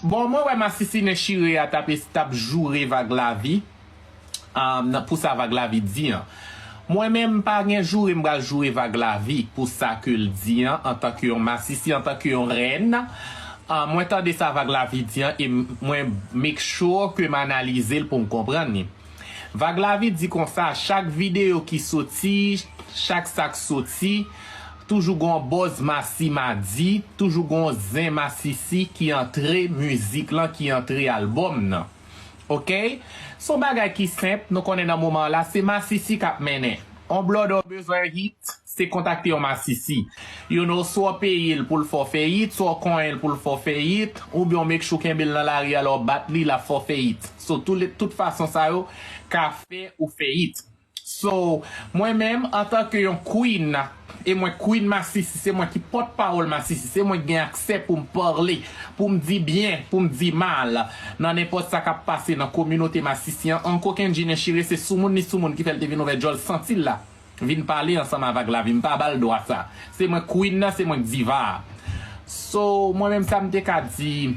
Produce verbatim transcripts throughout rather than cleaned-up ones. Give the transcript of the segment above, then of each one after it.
Bon, mwen wè masisi Nechire a t ap, t ap joure Vag Lavi, um, pou sa Vag Lavi di an. Mwen menm, m pa gen joure m pral joure Vag Lavi pou sa ke l di an, antanke yon masisi, antanke yon rèn. Ah, mwen tande sa Vag Lavi di an e mwen make sure ke m analize l pou m konprann li. Vag Lavi di konsa, chak videyo ki soti, chak sa k soti, toujou gon bòz masi madi, toujou gon zen masisi ki antre mizik lan, ki antre albòm nan. Oke? Se yon bagay ki senp, nou konnen nan moman la, se masisi k ap mennen. On blòdò bezwen hit, se kontakte yon masisi. You know, swa w peye l pou l fè w fè hit, swa w konyen l pou l fè w fè hit, oubyen w make sure w kenbe l nan lari a lè w bat li, l ap fè w fè hit. So, tout, tout fason sa yo ka fè ou fè hit. So, mwen menm, antanke yon queen, e mwen queen masisi, se mwen ki pòtpawòl masisi, se mwen ki gen aksè pou m pale, pou m di byen, pou m di mal, nan nenpòt sa k ap pase nan kominote masisi an. Uncle Kendji Nechire, se soumoun li soumoun ki fè l te vin ouvè djòl santi l la. Vin pale ansanm avèk Vag Lavi, m pa ba l dwa sa. Se mwen queen nan, se mwen diva a. So, mwen menm sa m te ka di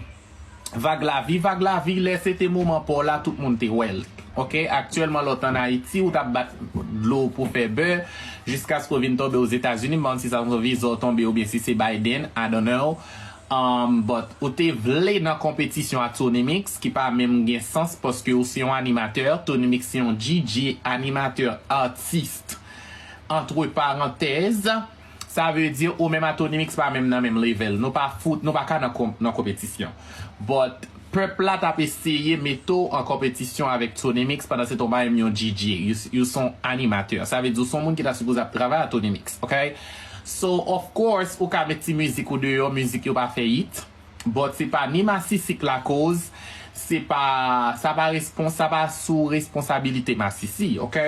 Vag Lavi, Vag Lavi, lè se te moman pa w la, tout moun te wè l. Oke, aktyèlman lè w t ann Ayiti, ou t ap bat dlo pou fè bè, jiskaske w vin tonbe Ozetazini, m pa konn si sa se viza w tonbe oubyen si se Biden, I don't know. Um, but ou te vle nan konpetisyon ak Tony Mix, ki pa menm gen sans, paske ou se yon animatè, Tony Mix se yon D J, animatè, atis, entre parenthèses. Sa vle di ou menm a Tony Mix pa menm nan menm level. Nou pa fout, nou pa ka nan, kon- nan konpetisyon. But pèp la t ap eseye mete w an konpetisyon avèk Tony Mix pandan se tan w pa menm yon D J. You, you se yon animatè. Sa vle di ou se yon moun ki ta sipoze ap travay a Tony Mix, oke? So, of course, ou ka met ti mizik ou deyò, mizik yo pa fè hit. But se pa ni masisi k lakoz, se pa, sa pa respons, sa pa sou responsabilite masisi, oke?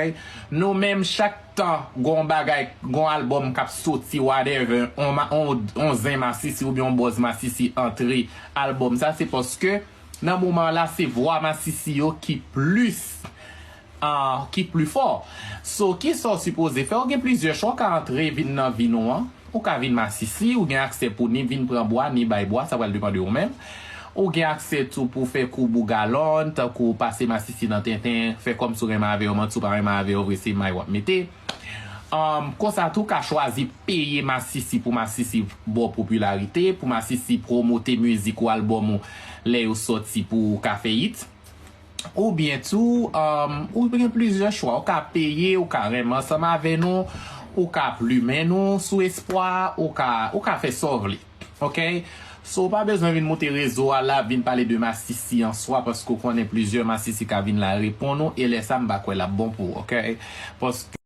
Nou menm, chak tan gon bagay, gon albòm k ap soti, whatever, on, ma- on, on zen masisi oubyen on bòz masisi antre albòm sa, se paske nan moman la, se vwa masisi yo ki plis ah, ki pli fò. So, kisa w sipoze fè? Ou gen plizyè chwa. Ou ka antre vin nan vi nou an. Ou ka vin masisi, ou gen aksè pou ni vin pran bwa, ni bay bwa, sa pral depann de ou menm. Ou gen aksè tou pou fè koub ou galon, tankou pase masisi nan tenten, fè kòmsi w renmen avè yo, manti w pa renmen avè yo vre, se may w ap mete. Um, konsa tou, ou ka chwazi peye masisi pou masisi ba w popilarite, pou masisi pwomote mizik ou albòm ou lè yo soti pou ou ka fè hit. Oubyen tou, um, ou gen plizyè chwa. Ou ka peye, ou ka renmen ansanm avè nou, ou ka plimen nou sou espwa, ou ka, ou ka fè sa w vle. Oke? So, ou pa bezwen vin moute rezo a la, vin pale de masisi an swa, paske ou konnen plizyè masisi ka vin la reponn ou, e lè sa, m pa kwè l ap bon pou ou, oke? Paske